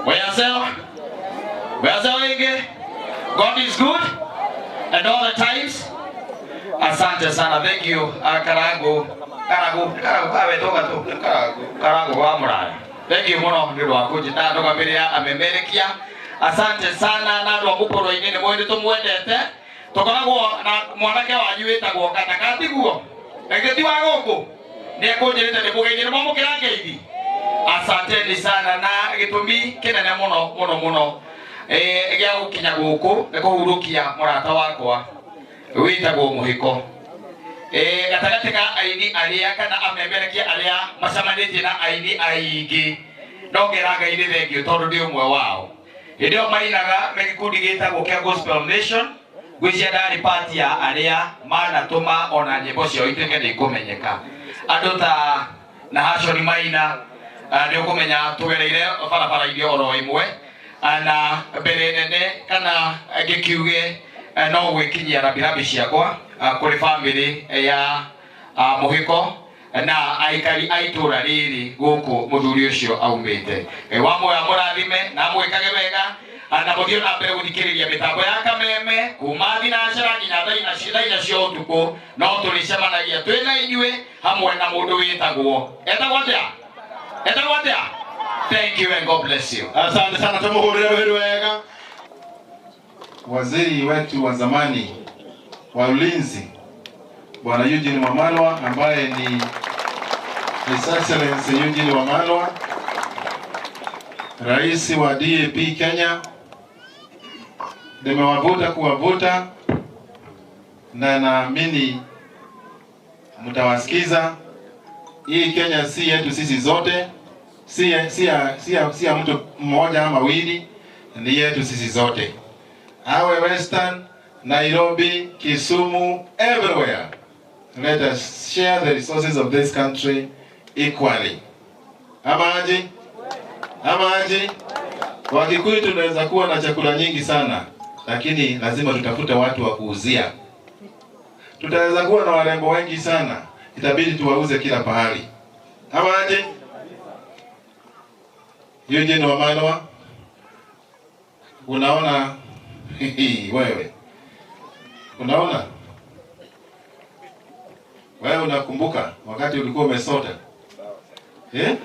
Weyaseo ingi. God is good and all the times. Asante sana, thank you. Karangu Karangu Karangu kawe toka tu Karangu Karangu wa muraya. Thank you muno ni rwa kunjita ndũgamĩrĩra amemerekia. Asante sana na andũ a mũkũrũ-inĩ nĩ mũĩ nĩ tũmwendete. Tũkoragwo na mwanake wanyu wĩtagwo Kataka tiguo? Na ti wa gũkũ? Nĩ ekũnjĩrĩte nĩ mũgeithie, nĩ mwamũkĩra ngeithi? Asanteni sana na gĩtũmi kĩnene mũno mũno mũno gĩa gũkinya gũkũ nĩ kũhurũkia mũrata wakwa wĩtagwo Mũhĩko. Gatagatĩ ka aini arĩa kana amemerekia arĩa macemanĩtie na aini aingĩ no ngera Ngai nĩ thengio tondũ ndĩ ũmwe wao. Hĩndĩ ĩyo mainaga me gĩkundi gĩtagwo kĩa Gospel Nation, ngwĩciria ndarĩ part ya arĩa manatũma ona nyĩmbo ciao ituĩke nĩ ikũmenyeka. Andũ ta Nahashon Maina, nĩ ũkũmenya tũgereire barabara-inĩ oro ĩmwe, na mbere nene kana ngĩkiuge no gwĩkinyia rambirambi ciakwa kũrĩ bamĩrĩ ya Mũhĩko na aikari a itũra rĩrĩ gũkũ mũthuri ũcio aumĩte. Ngai wa muoyo amũrathime na amwĩkage wega, na mũthiĩ na mbere gũthikĩrĩria mĩtambo ya Kameme kuma thinacara nginya thaa inya cia ũtukũ, no tũrĩcemanagia twĩ na inyuĩ hamwe na mũndũ wĩtagwo etagwo atĩa? Etagwo atĩa? Thank you and God bless you. Asante sana, tumuhurire rũhĩ wega. Waziri wetu wa zamani wa ulinzi Bwana Eugene Wamalwa ambaye ni His Excellency Eugene Wamalwa, Rais wa DAP Kenya. Nimewavuta kuwavuta na naamini mtawasikiza. Hii Kenya si yetu sisi zote, si ya mtu mmoja ama wawili, ni yetu sisi zote. Awe Western, Nairobi, Kisumu, everywhere. Let us share the resources of this country equally. Ama aje? Ama aje? Wakikuyu tunaweza kuwa na chakula nyingi sana, lakini lazima tutafute watu wa kuuzia. Tutaweza kuwa na warembo wengi sana, itabidi tuwauze kila pahali. Ama aje? Eugene Wamalwa, unaona wewe unaona, wewe unakumbuka wakati ulikuwa umesota eh?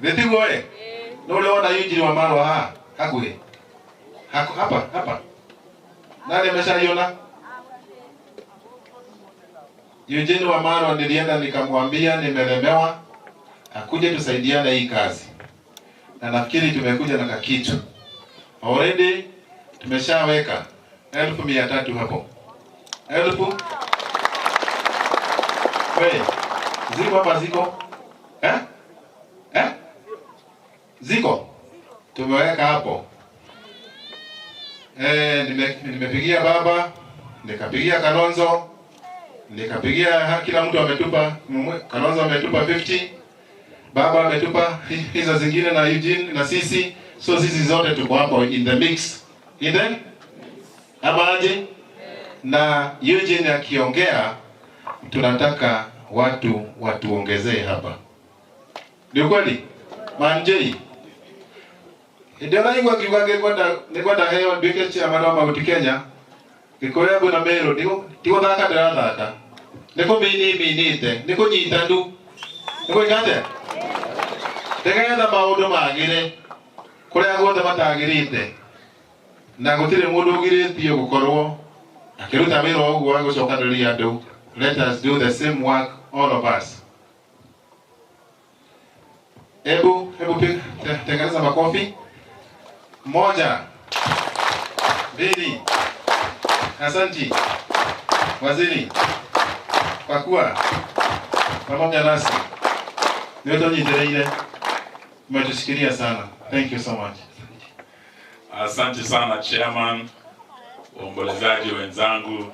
Thetigo we no uliona Eugene Wamalwa ha hakuhi hako hapa hapa, nani ameshaiona Eugene Wamalwa? Nilienda nikamwambia nimelemewa, akuje tusaidiane hii kazi, na nafikiri tumekuja na kakitu already. Tumeshaweka 300,000 hapo, elfu we ziko hapa, ziko eh? Eh? Ziko tumeweka hapo. Nimepigia baba, nikapigia Kalonzo, nikapigia kila mtu ametupa. Kalonzo ametupa 50, baba ametupa hizo zingine na Eugene na sisi, so sisi zote tuko hapo in the mix. In the ama aje? Na Eugene akiongea tunataka watu watuongezee hapa. Ni kweli? Manjei. Ndio naigua kiuga ngikwenda heo nduike chairman wa Mount Kenya gikuria ngwina Meru ndigũthaka ndĩrathaka nĩ kũmini minĩte nĩ kũnyita ndu nĩ gwĩka atĩa nĩgetha maũndũ magĩre kũrĩa guothe matagĩrĩte na gũtirĩ mũndũ ũgirĩtio gũkorwo akĩruta wĩra ũguo wa gũcokanĩrĩria andũ. Let us do the same work, all of us. Hebu tengeneza makofi. 1, 2. Asanti waziri kwa kuwa pamoja nasi. Nyote umetushikilia sana. Thank you so much. Asante sana chairman, waombolezaji wenzangu.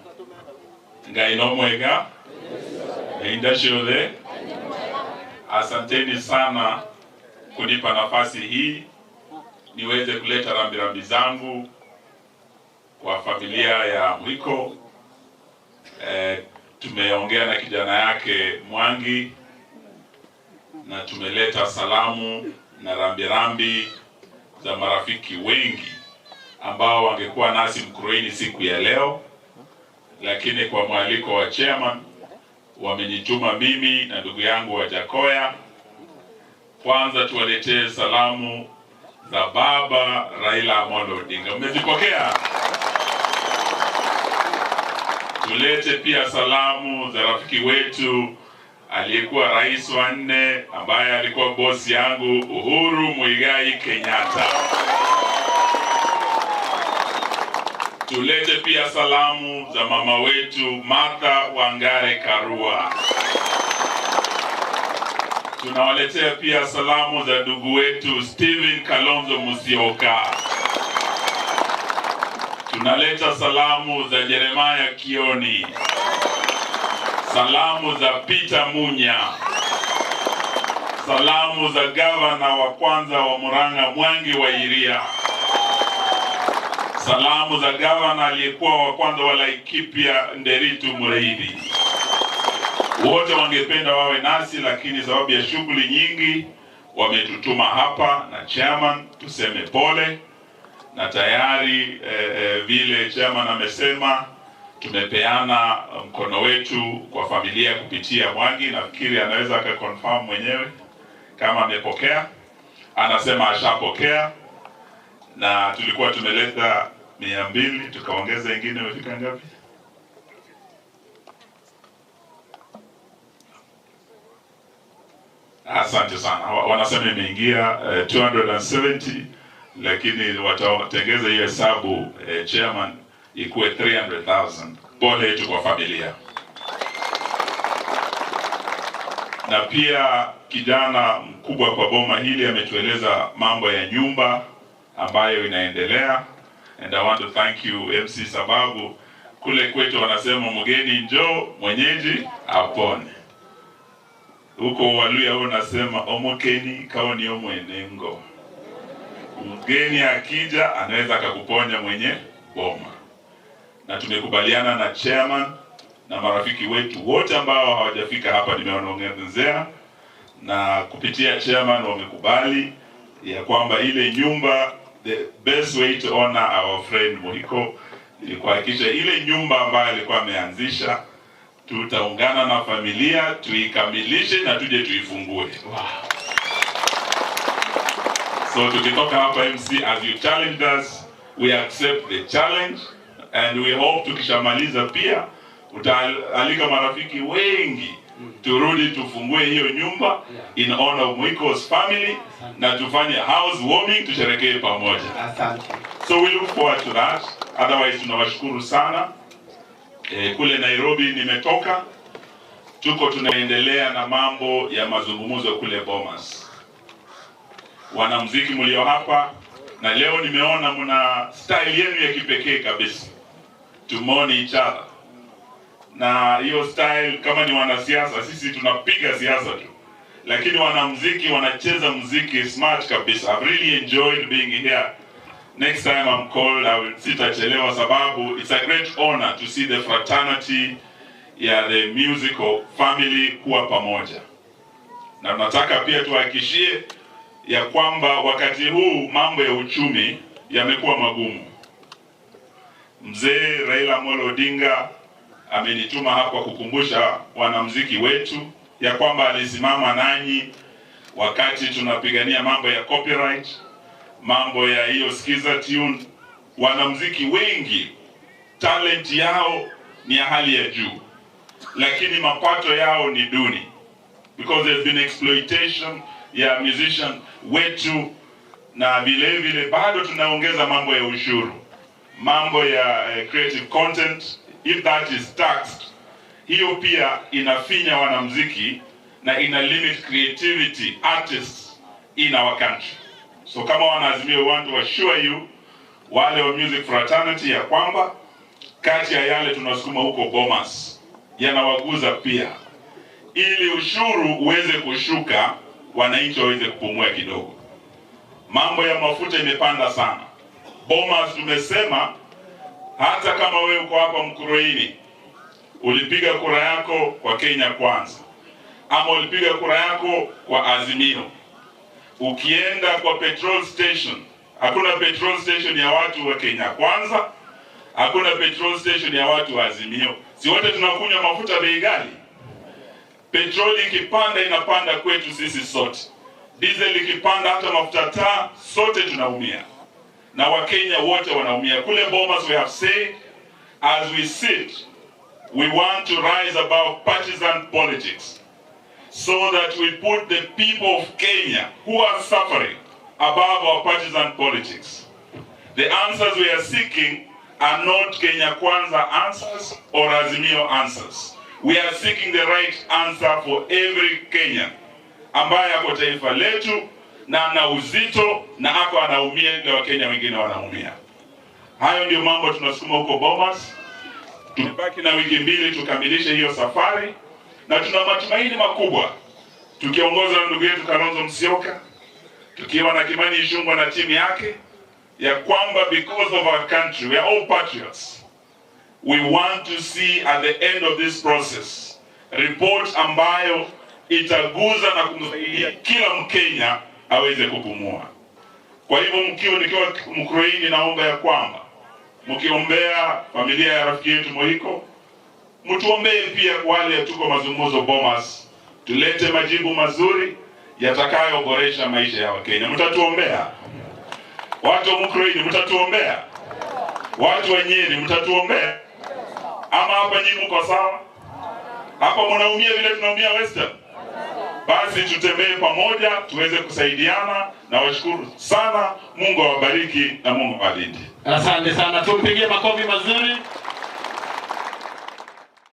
Ngai no mwega inda shule. Asanteni sana kunipa nafasi hii niweze kuleta rambirambi zangu kwa familia ya Mwiko. Tumeongea na kijana yake Mwangi na tumeleta salamu na rambirambi za marafiki wengi ambao wangekuwa nasi Mkurueni siku ya leo, lakini kwa mwaliko wa chairman wamenituma mimi na ndugu yangu wa Jakoya kwanza tuwaletee salamu za baba Raila Amolo Odinga. Mmezipokea? Tulete pia salamu za rafiki wetu aliyekuwa rais wa 4 ambaye alikuwa bosi yangu Uhuru Muigai Kenyatta. Tulete pia salamu za mama wetu Martha Wangare Karua. Tunawaletea pia salamu za ndugu wetu Stephen Kalonzo Musyoka. Tunaleta salamu za Jeremiah Kioni. Salamu za Peter Munya. Salamu za gavana wa kwanza wa Murang'a Mwangi wa Iria. Salamu za gavana aliyekuwa wa kwanza wa Laikipia Nderitu Mureithi. Wote wangependa wawe nasi, lakini sababu ya shughuli nyingi wametutuma hapa na chairman tuseme pole, na tayari vile chairman amesema tumepeana mkono wetu kwa familia kupitia Mwangi. Nafikiri anaweza akaconfirm mwenyewe kama amepokea. Anasema ashapokea, na tulikuwa tumeleta 200 tukaongeza ingine, imefika ngapi? Asante sana. Wanasema imeingia 270, lakini watatengeza hiyo hesabu chairman ikuwe 300,000. Pole yetu kwa familia. Na pia kijana mkubwa kwa boma hili ametueleza mambo ya nyumba ambayo inaendelea. And I want to thank you MC, sababu kule kwetu wanasema mgeni njoo mwenyeji apone. Huko Waluya wanasema omokeni kaoni omwenengo. Mgeni akija anaweza akakuponya mwenye boma. Na tumekubaliana na chairman na marafiki wetu wote ambao hawajafika hapa, nimewaongezea na kupitia chairman wamekubali ya kwamba ile nyumba, the best way to honor our friend Muhiko ni kuhakikisha ile nyumba ambayo alikuwa ameanzisha tutaungana na familia tuikamilishe na tuje tuifungue. Wow. So tukitoka hapa MC, as you challenged us, we accept the challenge and we hope tukishamaliza pia utaalika marafiki wengi turudi tufungue hiyo nyumba in honor of Muhiko's family na tufanye housewarming, tusherekee pamoja. Asante. So we look forward to that. Otherwise tunawashukuru sana. Kule Nairobi nimetoka, tuko tunaendelea na mambo ya mazungumzo kule Bomas. Wanamuziki mlio hapa, na leo nimeona mna style yenu ya kipekee kabisa, to mourn each other. Na hiyo style, kama ni wanasiasa, sisi tunapiga siasa tu, lakini wanamuziki wanacheza muziki smart kabisa. I've really enjoyed being here. Next time I'm called, I will sitachelewa, sababu it's a great honor to see the fraternity ya the musical family kuwa pamoja. Na nataka pia tuhakikishie ya kwamba wakati huu mambo ya uchumi yamekuwa magumu. Mzee Raila Amolo Odinga amenituma hapa kukumbusha wanamuziki wetu ya kwamba alisimama nanyi wakati tunapigania mambo ya copyright, mambo ya hiyo skiza tune. Wanamuziki wengi talent yao ni ya hali ya juu, lakini mapato yao ni duni, because there's been exploitation ya musician wetu. Na vile vile bado tunaongeza mambo ya ushuru, mambo ya creative content. If that is taxed, hiyo pia inafinya wanamuziki na ina limit creativity artists in our country. So kama wanaazimio, we want to assure you wale wa music fraternity ya kwamba kati ya yale tunasukuma huko Bomas yanawaguza pia, ili ushuru uweze kushuka, wananchi waweze kupumua kidogo. Mambo ya mafuta imepanda sana. Bomas tumesema hata kama wewe uko hapa Mkurueni ulipiga kura yako kwa Kenya Kwanza ama ulipiga kura yako kwa Azimio, Ukienda kwa petrol station, hakuna petrol station ya watu wa Kenya Kwanza, hakuna petrol station ya watu wa Azimio. Si wote tunakunywa mafuta bei ghali? Petroli ikipanda inapanda kwetu sisi sote, diesel ikipanda, hata mafuta taa, sote tunaumia, na Wakenya wote wanaumia. Kule Bomas we have said as we sit, we want to rise above partisan politics so that we put the people of Kenya who are suffering above our partisan politics. The answers we are seeking are not Kenya Kwanza answers or Azimio answers. We are seeking the right answer for every Kenyan ambaye ako taifa letu na ana uzito na ako anaumia na Wakenya wengine wanaumia. Hayo ndio mambo tunasukuma huko Bomas. Tumebaki na wiki 2 tukamilishe hiyo safari, na tuna matumaini makubwa tukiongozwa na ndugu yetu Kalonzo Musyoka, tukiwa na Kimani Ichung'wah na timu yake, ya kwamba because of our country, we are all patriots. We want to see at the end of this process report ambayo itaguza na kumsaidia kila Mkenya aweze kupumua. Kwa hivyo nikiwa Mukurweini, naomba ya kwamba mkiombea familia ya rafiki yetu Moiko, mtuombee pia wale tuko mazungumzo Bomas, tulete majibu mazuri yatakayoboresha maisha ya Wakenya. Mtatuombea? Watu wa Mukurweini mtatuombea? Watu wa Nyeri mtatuombea? Ama hapa nyinyi mko sawa? Hapa mnaumia vile tunaumia Western? Basi tutembee pamoja tuweze kusaidiana, na washukuru sana. Mungu awabariki na Mungu awalinde. Asante sana, tumpigie makofi mazuri.